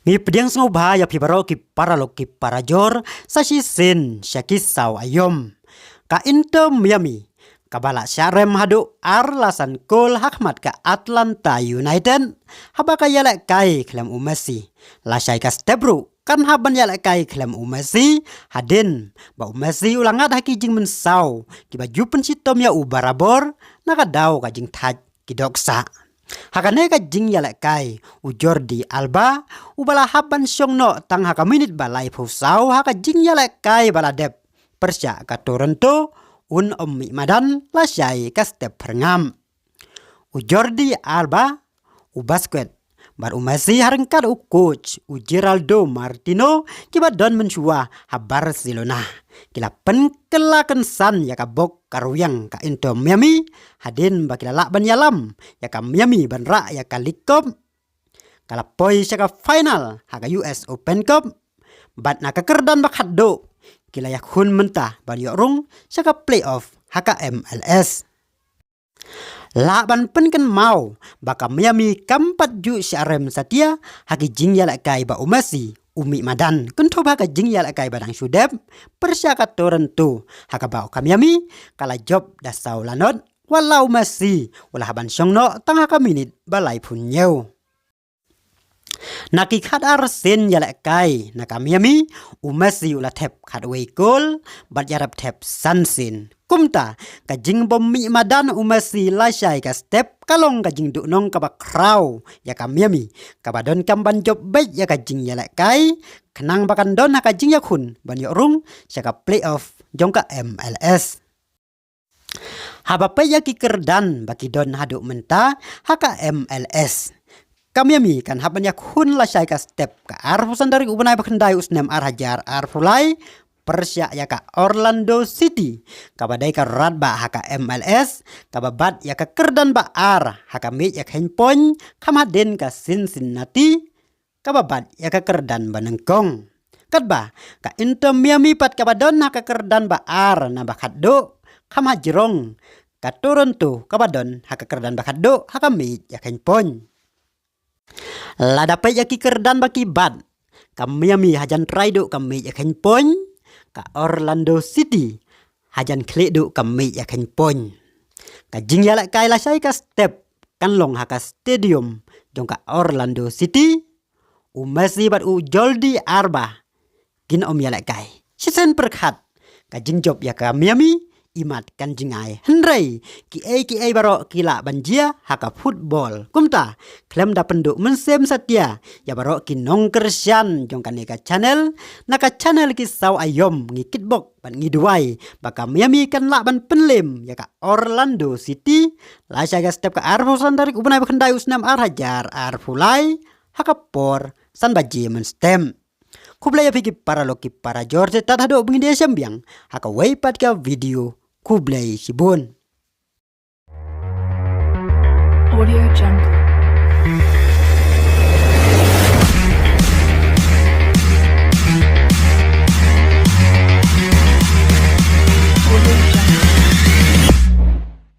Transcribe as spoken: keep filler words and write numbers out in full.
Ngi pdiang sngewbha ïa phi baroh ki paralok ki parajor, sa shisien sha ki saw aïom. Ka Inter Miami kaba la shah rem haduh ar la san kol ha khmat ka Atlanta United, haba ka ïalehkai khlem u Messi, lashai ka step ruh kan hap ban ïalehkai khlem u Messi, hadien ba u Messi u la ngat ha ki jingmynsaw kiba ju pynshitom ïa u barabor na ka daw ka jingthait ki dohksah. Ha kane ka jingïalehkai, u Jordi Alba uba la hap ban shong noh tang ha ka minit ba laiphew saw ha ka jingïalehkai ba la dep pyrshah ka Toronto, un ym mih madan lashai ka step phyrngam. U Jordi Alba, u Busquets bad u Messi ha ryngkat u coach u Gerardo Martino kiba don mynshuwa ha Barcelona, ki la pynkylla kynsan ïa ka bok ka rwiang ka Inter Miami, hadien ba ki la lah ban ïalam ïa ka Miami ban rah ïa ka League Cup. Ka la poi sha ka final ha ka U S Open Cup, bad na ka kyrdan ba khatduh ki la ïakhun mynta ban ïoh rung sha ka playoff ha ka M L S. Lah ban pynkynmaw ba ka Miami kam pat ju shah rem satia ha ki jingïalehkai ba u Messi u mih madan, kynthup ha ka jingïalehkai ba dang shu dep pyrshah ka Toronto, ha kaba ka Miami ka la jop da saw lanot, wat la u Messi u la hap ban shong noh tang ha ka minit ba laiphew hynñiew. Na ki khatar sien ïalehkai na ka Miami, u Messi u la thep khatwei kol bad ïarap thep san sien. Kumta, ka jingbym mih madan u Messi lashai ka step ka long ka jingduhnong kaba khraw ïa ka Miami, kaba donkam ban jop beit ïa ka jingïalehkai, khnang ba kan don ha ka jingïakhun ban ïoh rung sha ka playoff jong ka M L S. Haba peit ïa ki kyrdan ba ki don haduh mynta ha ka M L S, ka Miami kan hap ban ïakhun lashai ka step ka arphew san tarik u bnai ba khyndai u snem ar hajar arphew lai, pyrshah ïa ka Orlando City, kaba dei ka radbah ha ka M L S, kaba bat ïa ka kyrdan ba ar ha ka miej ïakheiñ point, kham hadien ka Cincinnati, kaba bat ïa ka kyrdan ba nyngkong. Katba ka Inter Miami pat kaba don ha ka kyrdan ba ar na ba khatduh, kham hajrong ka Toronto kaba don ha ka kyrdan ba khatduh ha ka miej ïakheiñ point. Lada peit ïa ki kyrdan ba ki bat, ka Miami hajan trai duh ka miej ïakheiñ point, ka Orlando City hajan khlieh duh ka miej ïakheiñ point. Ka jingïalehkai lashai ka step kan long ha ka stadium jong ka Orlando City, u Messi bad u Jordi Alba kin ym ïalehkai. Shisien pyrkhat ka jingjop ïa ka Miami, imat kan jingai. Hynrei kiei kiei baroh ki lah ban jia ha ka football. Kumta, khlem da pynduh mynsiem satia ïa baroh ki nongkyrshan jong kane ka channel, na ka channel Ki Saw Aïom ngi kitbok bad ngi duwai ba ka Miami kan lah ban pynlem ïa ka Orlando City lashai ka step ka arphew san tarik u bnai ba khyndai u snem ar hajar arphew lai, ha ka por san baje mynstep. Khublei ïa phi ki paralok ki parajor, te tad haduh ba ngin ïa shem biang ha kawei pat ka video. Khublei shibun. Audio Jungle.